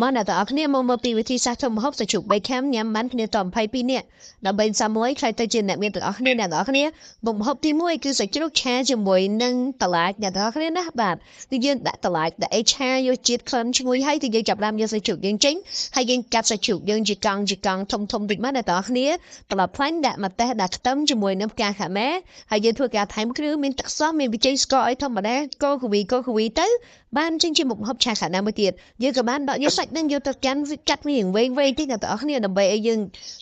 មកអ្នកទាំងអស់គ្នាមកមើលពីវិធីសាស្ត្រធ្វើម្ហូបសាច់ជ្រូក3ខាំញ៉ាំបានគ្នាត22នាក់ដើម្បីសាមួយខ្លាយទៅជាអ្នកមានទាំងអស់គ្នាអ្នកទាំងអស់គ្នាមុខម្ហូបទី1គឺសាច់ជ្រូកឆាជាមួយនឹងតឡាចអ្នកទាំងអស់គ្នាណាបាទគឺយើងដាក់តឡាចដាក់អីឆាយកជាតិក្លិនឈ្ងុយហើយគឺយើងចាប់ផ្ដើមយកសាច់ជ្រូកយើងចេញហើយយើងកាត់សាច់ជ្រូកយើងជាកង់ជាកង់ធំធំតិចមកអ្នកទាំងអស់គ្នាត្រឡប់ផ្លាញ់ដាក់ម្ទេសដាក់ខ្ទឹមជាមួយនឹងផ្កាខាម៉ែហើយយើងធ្វើការថែមគ្រឿងមានទឹកសោះមានប៊ីចេងស្ករអីធម្មតាកូកវីកូកវីទៅបានចេញជាមុខម្ហូបឆាខាណាមួយទៀតយើងក៏បានដកយកសាច់នឹងយកទៅកាន់កាត់វាវែងវែងតិចអ្នកទាំងអស់គ្នាដើម្បីឲ្យយើង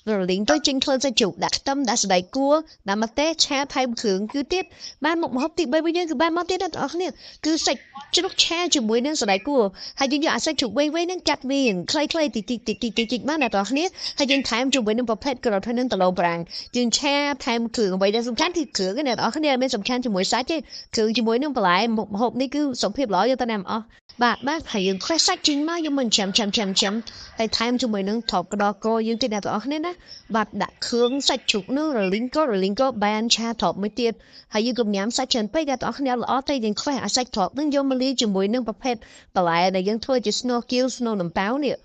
រលីងទៅចេញក្លិនសាច់ជ្រូកដាក់ខ្ទឹមដាក់សណ្តែកគួរដាក់ម្ទេសឆាថែមគ្រឿងគឺទៀតបានមុខម្ហូបទី3របស់យើងគឺបានមកទៀតអ្នកទាំងអស់គ្នាគឺសាច់ជ្រូកឆាជាមួយនឹងសណ្តែកគួរហើយយើងយកអាសាច់ជ្រូកវែងវែងនឹងកាត់វាខ្លីៗតិចតិចតិចតិចតិចមកអ្នកទាំងអស់គ្នាហើយយើងថែមជាមួយនឹងប្រភេទការ៉ុតហើយនឹងដឡូប្រាំងយើងឆាថែមគ្រឿងអ្វីដែលសំខាន់គឺគ្រឿងអ្នកទាំងអស់គ្នាមិនសំខាន់ជាមួយសាច់ទេគ្រឿងជាមួយនឹងបន្លែមុខម្ហូបនេះគឺសុខភាពល្អយកទៅណាអស់បាទបាទហើយយើងខ្វះសាច់ចេញមកយកមកចាំចាំចាំចាំហើយថែមជាមួយនឹងថប់ក្តកយើងទៀតអ្នកទាំងអស់គ្នាណាបាទដាក់គ្រឿងសាច់ជ្រូកនោះរលីងក៏រលីងក៏បានឆាថប់មួយទៀតហើយយើងក៏ញ៉ាំសាច់ច្រើនពេកអ្នកទាំងអស់គ្នាល្អទេយើងខ្វះអាសាច់ថប់នឹងយកមកលាយជាមួយនឹងប្រភេទបន្លែដែលយើងធ្វើជាស្នូគៀវស្នូនំប៉ាវនេះ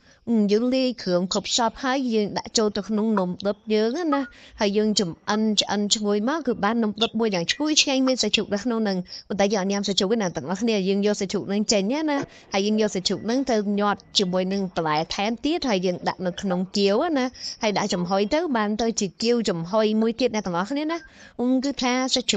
យើងលាយគ្រឿងគ្រប់សពហើយយើងដាក់ចូលទៅក្នុងនំដុតយើងណាហើយយើងចំអិនឆ្អិនឈ្ងុយមកគឺបាននំដុតមួយយ៉ាងឈ្ងុយឆ្ងាញ់មានសាច់ជ្រូកនៅក្នុងនឹងប៉ុន្តែយើងអត់ញ៉ាំសាច់ជ្រូកទេណាទាំងអស់គ្នាយើងយកសាច់ជ្រូកនឹងចេញណាហើយយើងយកសាច់ជ្រូកនឹងទៅញាត់ជាមួយនឹងបន្លែថែមទៀតហើយយើងដាក់នៅក្នុងគាវណាហើយដាក់ចំហុយទៅបានទៅជាគាវចំហុយមួយទៀតអ្នកទាំងអស់គ្នាណាគឺថាសាច់ជ្រូក